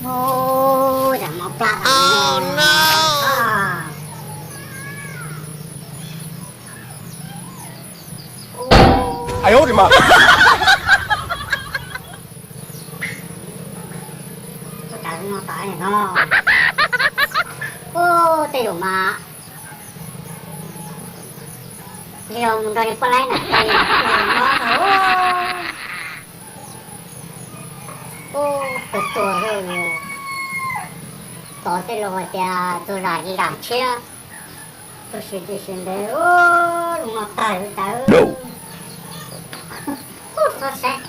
Ub, zam mov plab no. Ub, tej zaum mas yog mus nrog niag poj laib na, ub, tus tuag tos tej laus hais tias txog zam zam tshiab, tus sis tis sis ntev, ub, los tawg li ntawd. Ub, txhob saib,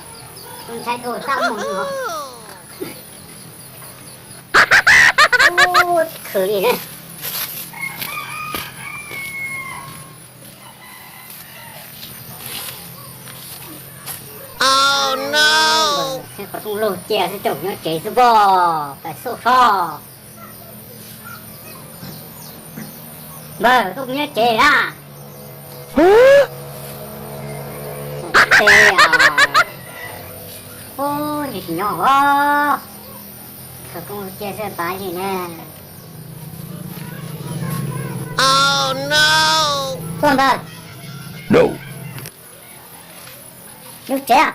tus ntshai tus tab mus no. Ub, khwv li na. Qhov rooj lug cia xwb, caum nyob tsev xwb pob, pais xauj soj. Npawg, tuaj kuv nyob tsev na. Ub, nws tsis nyob os. Qhov rooj lug cia xwb, pab zim ne. Tuaj npawg. Lub tsev.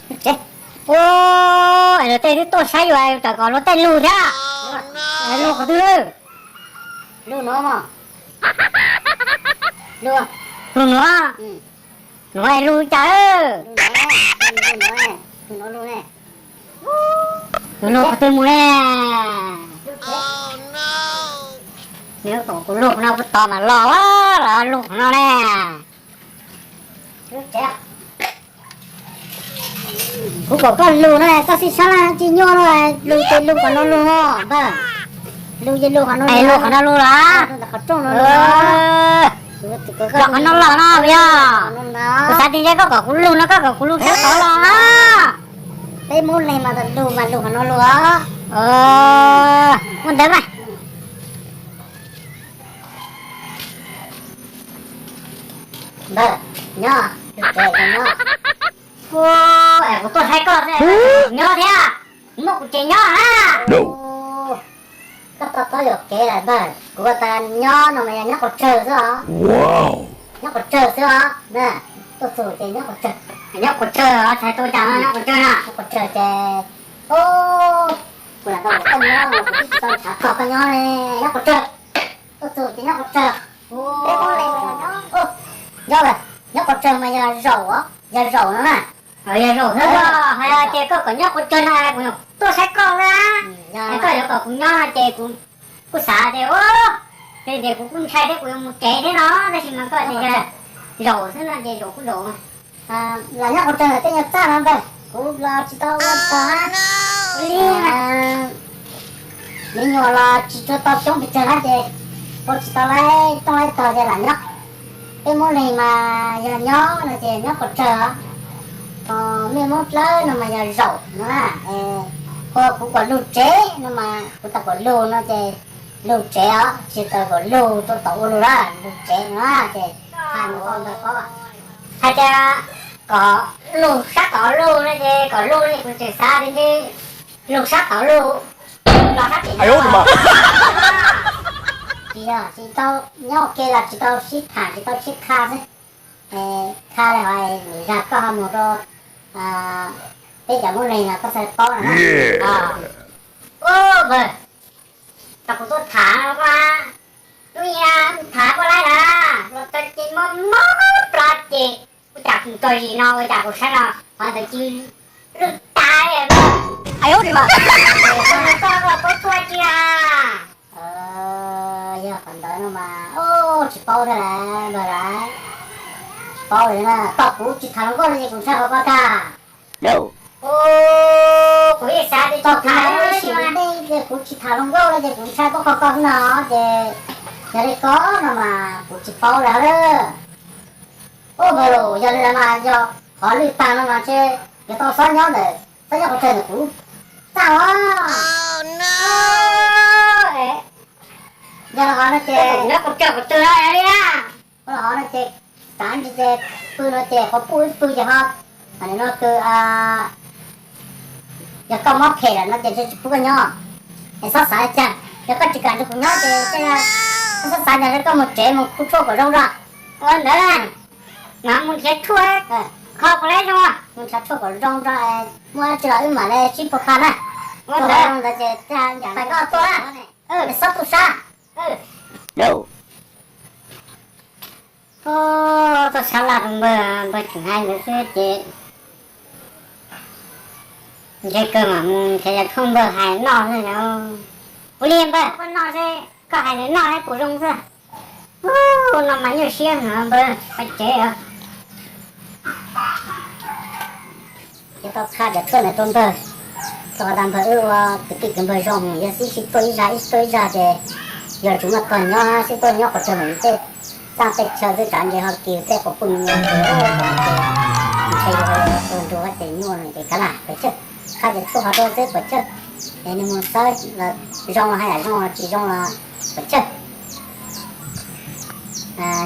Lub tsev. Ua, es luag tej twb tuaj saib yus, yus tawm kom luag tej lug thiab. Lug qhov twg? Lug no mog. Lug, lug no. No es lug cas? Lug qhov twg mus ne? Nws kom kuv lug qhov no puag tod mas los los lug qhov no ne. Kuv kom koj lug no, koj xib sab laj tsis nyuaj no, lug ces lug qhov no lug npawg. Lug ces lug qhov no, lug qhov no lug los? Qhov rooj no lug. Los qhov no los no yog? Kuv xav tias koj kom kuv lug no, koj kom kuv lug sab tod los. Peb Moob Leeg mas lug mas lug qhov no lug. Ua ntawd mas. Npawg, nyob, nyob. Ua, es kuv tuaj saib koj xwb, nyob thiab, kuv muaj kuv tsev nyob na. Koj tau txob yuam kev lawm npawg, kuv tas nyob no mas yog nyob qhov tsawg xwb os. Nyob qhov tsawg xwb os. Tuaj txug ces nyob qhov tsawg. Nyob qhov tsawg os, txhais tau cas no nyob qhov tsawg na? Nyob qhov tsawg ces, kuv lam tau koj nyob los kuv twb tsis tau nrhav txog koj nyob ne, nyob qhov tsawg. Tuaj txug ces nyob qhov tsawg. Nyob lawm, nyob qhov tsawg mas yog zaum os, yog zaum no na. Yog zaum xwb, hais tias koj kom nyob qhov tsawg no kuv tuaj saib koj na. Koj yuav kom kuv nyob no ces kuv kuj xav tias, ces kuv kuj ntshai thiab kuv yuav mus tsev thiab no, tab sis mas koj tias yog zaum xwb no ces zaum kuj zaum. Los nyob qhov tsawg tej nyuag txaj no npawg, kuv los tsis tau ua tog na. Li me nyuam los tsis tshua tau coob pes tsawg na ces ua tsis tau laib rooj laib tog ces lam nyob. Peb Moob Leeg mas yog nyob no ces nyob qhov tsawg os. Ho mej Moob Dlawb no mas yog zaum no na. Ho kuv kom lug tsev no mas kuv tas kom lug no ces lug tsev os, tsis tas kom lug rau tom ua lug lawm, lug tsev no ces hais mus ua ntawd os. Hais tias kom lug sab tod lug no ces kom lug li kuv tseem xav tias ntshe lug sab tod lug los sab tim no. Tsis yog, tsis tau, nyob ua ke los tsis tau sib tham tsis tau sib qha xwb. Qha li hais lwm zag koj ho mus rau peb cov Moob Leeg no koj thiaj paub no na. Ub, npawg, tau kuv tuaj tham no koj, lub ib tham koj laib na, los txog ces mob mob plab ces ua cas kuv tso zis no ua cas kuv saib no qhov ntawd cia li lwj tas li. Koj paub tuaj tsis a? Yog qhov ntawd no mas tsis paub thiab lawm npawg lawm. Tsis paub li na, tau kuv tsis tham hluas nkauj no ces kuv ntshai qhov koj tag. Kuv yeej xav tias tau kuv tham ib sim neej ces kuv tsis tham hluas nkauj no ces kuv ntshai tuaj qhov koj xwb no ces yog li koj no mas kuv tsis paub lawm. Ub, npawg los, yog li mas yog qhov lwj tag no mas ntshe yuav tau xob nyob ntawm, xob nyob qhov tsawg ntawm kuv txaj os. Yog los no ces nyob qhov tsawg qhov twg no li na. Los no ces tav ntsis ces pw no ces qhov pub ib pw ces ho, nim no kws, Yog koj mob phem lawm no ces tsis pub koj nyob. Es txhob xav li cas, yog koj tsis kam nrog kuv nyob ces koj txhob xav li cas, koj mus tsev mus kho tshuaj kom zoo zog. Ua ntawd, mas mus nrhiav tshuaj, kho kom zoo, mus nrhiav tshuaj kom zoo, muaj dab tsi los wb mam li sib pug kho na. Ua ntawd, ntawd ces pais koj tuaj, txhob tu sab. Tuaj sab laj rau npawg, npawg tseem hais ntawd xwb ces ntshe kawg mam mus nrhiav yam khoom npawg hais noj xwb. Ua li npawg, koj noj seb, koj hais nws noj seb puas zoo xwb. Ub, no mas nyuaj siab heev npawg, pais tsev os. Ces tau qha cov tshuaj ntawd rau npawg, rau qhov tas npawg wb ua kwv tij kwv npawg zoo, yog sib sib tuaj ib zag ib sib tuaj ib zag ces yog tsis muaj tog nyob, sib tuaj nyob qhov twg mas tej txaj tej chaw xwb, tsav ntses ho kis tej quas puj me nyuam ces ntshe yus ua nrug ces nyuaj no ces kav lam pais chawj. Qha cov tshuaj qhov rau xwb pais chawj, es nws mus xawb los zoo los haj yam zoo, tsis zoo los pais chawj.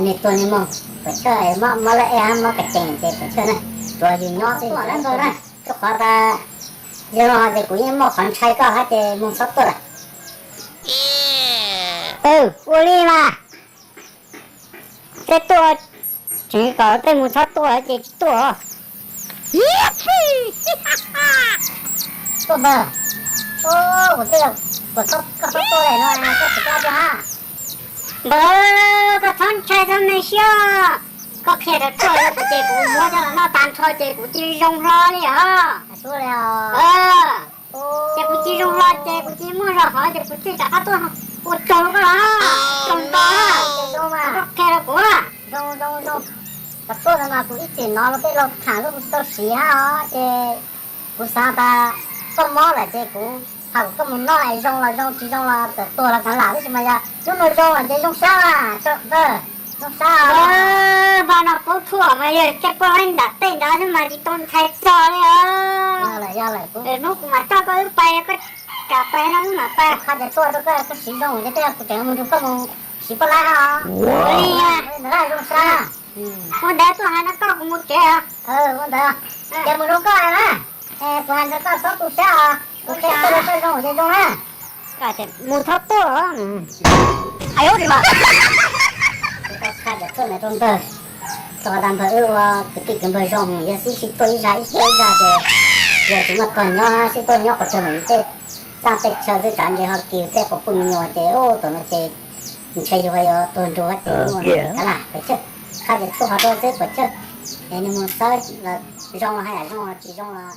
Nws tuag nws mus pais chawj, mob laj ej hab mob kas cees ces pais chawj na, tsuav yus nyob xwb npawg na. Rau qhov tas yog no ces kuv yeej muaj qhov ntshai koj hab ces mus txhob tuaj lawm. Ua li mas, tej tuaj tseem kom tej mus txhob tuaj ces tsis tuaj. Tuaj npawg, kuv twb, kuv txhob, koj txhob tuaj li no, koj tsis tuaj tuaj hab. Npawg, koj txhob ntshai txhob me siab, koj qhia rau tuaj ces kuv muab coj los noj tag nrho ces kuv cia li zoo hlo li os. Ces kuv cia zoo hlo ces kuv cia muaj zog hov ces kuv thiaj rov qab tuaj ua tsaug rau koj los. Tsaug ntau, koj qhia rau kuv. Zoo zoo zoo, koj tuaj no mas kuv ib txwm hnov luag tej laug tham kuv tsis tau siv hab os, ces kuv xav tas koj mob lawm ces kuv tham kom koj mus noj es zoo los zoo, tsis zoo los txawm tuag los kav lam, tab sis mas yog hnub no zoo lawm ces zoo sab, zoo sab. Npawg no paub tshuaj mas yog coj koj ib nram tej nrad xwb mas tsis tau ntshai txog li os. Hnub kuv mam coj koj wb pais, koj kam pais no wb mam pais. Qha cov tshuaj rau koj, koj siv zoo ces tej kuv tseem mus nrog koj mus siv poj laib os. Zoo sab. Ua ntawd tuaj hais no koj, kuv mus tsev os. Ua ntawd, ces mus zoo koj na. Kuv hais ntawd koj txhob tu sab os, kuv qhia koj zoo ces zoo na. Mus txhob tuaj. Tau qha cov tshuaj ntawd rau npawg, rau qhov tas npawg wb ua kwv tij kwv npawg zoo, yog sib sib tuaj ib zag ib sib tuaj ib zag ces yog tsis muaj tog nyob, sib tuaj nyob qhov twg mas tej txaj tej chaw xwb, tsav ntses ho kis tej quas puj me nyuam ces ub, tam no ces ntshe yus yuav tuag nrug ces nyuaj no ces kav lam pais chawj. Qha cov tshuaj qhov rau xwb pais chawj, es nws mus xawb los zoo los haj yam zoo, tsis zoo los